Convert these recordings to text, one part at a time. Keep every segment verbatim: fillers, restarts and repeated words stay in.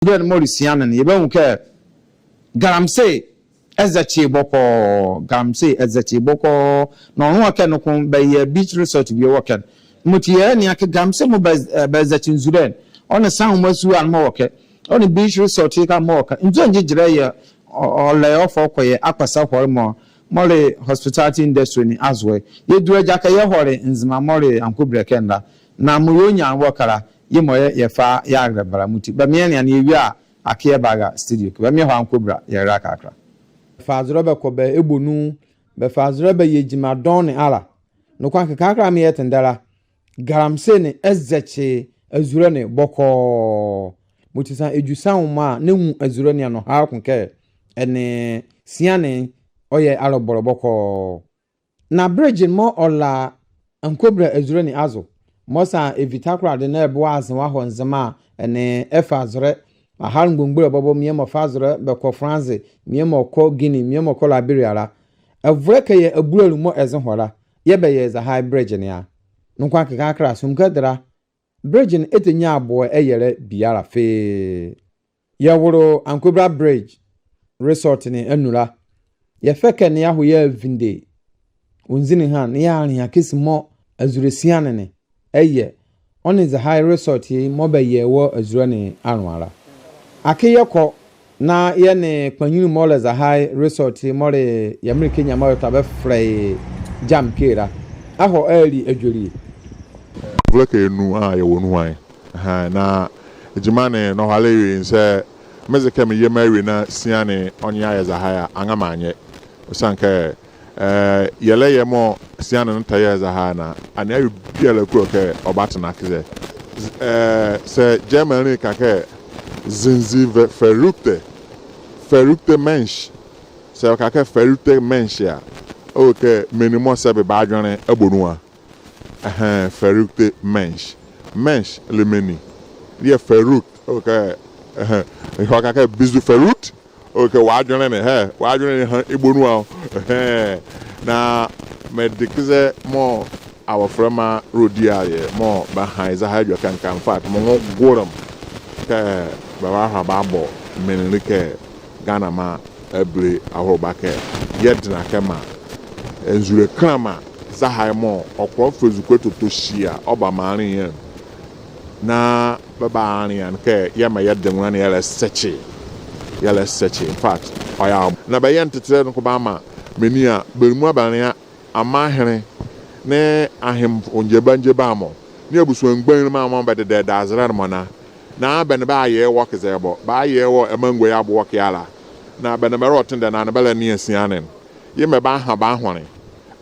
Bɛnzi mɔɔ le siane ne, yɛbanwu kɛ galamsey ɛzɛkye ye bɔkɔɔ, galamsey ɛzɛkye ye bɔkɔɔ. Na ɔnloa ɛkɛ noko bɛyɛ beach resort bie wɔ ɛkɛ. Yemɔti yɛnea kɛ galamsey mɔɔ bɛ, ɛ, bɛzɛkye nzule ne, ɔ nee Sanwoma sua ne mɔɔ wɔ ɛkɛ, ɔ nee beach resort ye kɛ mɔɔ wɔ ɛkɛ, nzule ne gyegyelɛ yɛɛ ɔ, ɔlɛ ɔfa ɔkɔ yɛ akpasahɔle mɔ, mɔɔ le hospitality industry ne azo ɛ. Yɛdule agyakɛ yɛhɔle Nzema mɔɔ le Ankobola ɛkɛ nda. Na mɔɔ yɛnyia wɔ ɛkɛ la, yemɔ yɛ, yɛfa yɛarɛlɛ bɛ la. Yemɔti bɛmaa yɛnea na yɛwie a, akee yɛbara studio ɛkɛ. Bɛmaa yɛhɔ Ankobola, yɛrɛlɛ kakra. Bɛfa azɛlɛ bɛkɔ bɛ ebonu, bɛfa azɛlɛ bɛyɛ gyima dɔɔnwo ne ala. Noko akee kɛkala mɔɔ yɛtendɛ la, galamsey ne ɛzɛkye azule ne bɔkɔɔ. Yemɔti saa edwu Sanwoma a, na ɛnwu azule ne a, na ɔha ko kɛ ɛnee siane ne ɔyɛ alɔbɔlɔ bɔkɔɔ. Na bridge ne mɔɔ ɔla Ankobola azule ne azo, mɔɔ saa ɛvi Takoradi na ɛboa aze wɔahɔ Nzema a, ɛnee ɛfa azɛlɛ, ahalɛ mgbomgbole bɔbɔ, bie mɔ fa azɛlɛ bɛkɔ France, bie mɔ kɔ Guinea, bie mɔ kɔ Liberia la, ɛvolɛ kɛ yɛ abulalu mɔɔ ɛze hɔ la, yɛɛ bɛyɛ zɛhae bridge ne a. Noko akee kɛkala, somoka dela, bridge ne ɛtɛnyia aboɛ ɛyɛlɛ biala fee. Yɛwolo Ankobola Bridge Resort ne anu la, yɛfa ɛkɛ na yɛahɔ yɛavinde wɔ nzinlii ne na yɛalenlea kɛzi mɔɔ azule siane ne ɛyɛ, ɔ nee zɛhae resort ye mɔɔ bɛyɛ wɔ azule ne anloa la. Akee yɛkɔ na yɛ nee kpanyinli mɔɔ le zɛhae resort ye mɔɔ le yɛ menli Kenya mɔɔ yɛtɔ a bɛfɛlɛ ye Jam Kay la, ahɔ ali adwelie. Ɛvolɛ kɛ enu a yɛwɔ nuhua ye. Ɛhɛe, na gyima ne nɔhalɛ awie, nze kɛ meze kɛ meyɛ meawie na siane ne ɔnrɛyɛ zɛhae a, anrɛɛ meanyɛ. Ɔsiane kɛ, eh, yɛlɛyɛ mɔɔ siane ne tɛyɛ zɛhae ne a, ɛnee awie biala kulo kɛ ɔbatɛnla kɛzɛ. Eh, saa Germanli ka kɛ sind sie ver-, verrückt, verrückte Mensch. Saa ɔka kɛ verrückte Mensch a, ɔwɔ kɛ menli mɔɔ sɛbe bɛ adwenle ɛbɔ nu a. Ɛhɛe, verrückte Mensch. Mensch le menli. Deɛ verrückt, ɔwɔ kɛ, ɛhɛe, ɛhɔɔ ka kɛ bist du verrückt? Ɔwɔ kɛ w'adwenle ne, hɛ, w'adwenle ne ha ɛbɔ nu a o. Ɛhɛe. Na mede kɛzɛ mɔɔ awɔfɔlɛma rɔdi ayeɛ mɔɔ bɛha ye zɛhae edwɛkɛ ɛkɛ, in fact, me nwo gole me kɛ bɛbaha bɛabɔ menli kɛ Ghanama abile aholoba kɛ yɛdɛnla kɛmaa nzule kɛnlɛma zɛhae mɔɔ ɔkɔlɔ fa ezukoa tɔtɔ hyia ɔba maanle ye anu. Na bɛbalenlea ne kɛ yɛmaa yɛde nwolɛ ne yɛlɛsɛkye, yɛlɛsɛkye. In fact, ɔyɛ a. Na bɛyɛ ntetelɛ noko bɛamaa menli a bɛlimoa bɛnlea amanhene nee ahenle ngyeba ngyeba mɔ nee abusua mgbanyinli mɔ a mɔɔ bɛdedɛ dazɛlɛ ne mɔ na, na bɛ nee bɛ ayɛ wɔ kɛzɛ bɔ, bɛ ayɛ wɔ ɛmanguayi abo wɔ ɛkɛ ala. Na bɛ nee bɛlɔtendɛ na bɛlɛnea siane ne. Yemɔ bɛaha bɛahɔle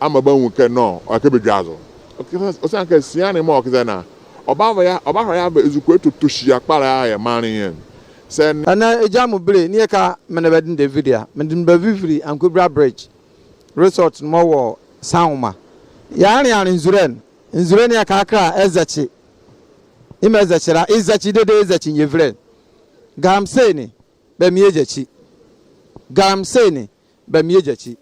amaa bɛanwu kɛ nɔ, ɔyɛ kɛ bɛdwazo. Ɔsiane kɛ siane ne mɔɔ wɔ kɛzɛ ne a, ɔbava ye a, ɔbahɔle yeava ezukoa tɔtɔ hyia kpalɛ a yɛ maanle ye anu. Saa ɛnɛ egya mɔ bile, ne yɛka me nee bɛ dendɛ video a, mede bɛ vivili Ankobola Bridge Resort ne mɔɔ wɔ Sanwoma. Yɛalenlea nzule ne, nzule ne a kɛkala ɛzɛkye. Yemɔ ɛzɛkye la, ɛzɛkye dedee ɛzɛkye nyevile ne. Galamsey ne, bɛmaa yɛgyakyi. Galamsey ne, bɛmaa yɛgyakyi.